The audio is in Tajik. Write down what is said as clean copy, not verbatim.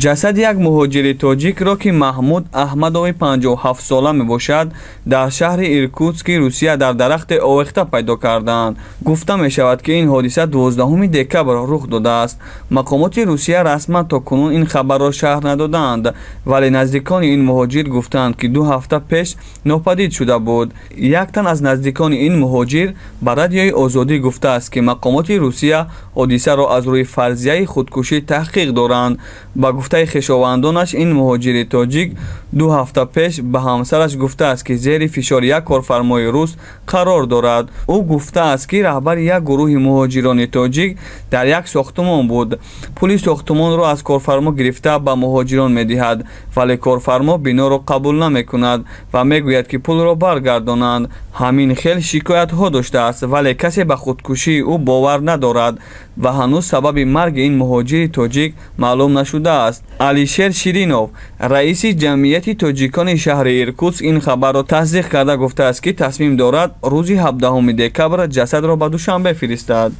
Ҷасади як муҳоҷири тоҷикро, ки Маҳмуд Аҳмадови 57-сола мебошад, дар шаҳри Иркутски Русия дар дарахте овехта пайдо кардаанд. Гуфта мешавад, ки ин ҳодиса 12 декабр рух додааст. Мақомоти Русия расман то кунун ин хабарро шарҳ надодаанд, вале наздикони ин муҳоҷир гуфтаанд, ки 2 ҳафта пеш нопадид шуда буд. Як тан аз наздикони ин муҳоҷир ба Радиои Озодӣ гуфтааст, ки мақомоти Русия ҳодисаро аз рӯи фарзияи худкушӣ таҳқиқ доранд. Ба гуфтаи хешовандонаш, ин муҳоҷири тоҷик 2 ҳафта пеш ба ҳамсараш гуфтааст, ки зери фишори як корфармои рус қарор дорад. Ӯ гуфтааст, ки раҳбари як гурӯҳи муҳоҷирони тоҷик дар як сохтумон буд. Пули сохтумонро аз корфармо гирифта ба муҳоҷирон медиҳад, вале корфармо биноро қабул намекунад ва мегӯяд, ки пулро баргардонанд. Ҳамин хел шикоятҳо доштааст, вале касе ба худкушии ӯ бовар надорад ва ҳанӯз сабаби марги ин муҳоҷири тоҷик маълум нашудааст. Алишер Ширинов, раиси ҷамъияти тоҷикони шаҳри Иркутск, ин хабарро тасдиқ карда гуфтааст, ки тасмим дорад рӯзи 17 декабр ҷасадро ба Душанбе фиристад.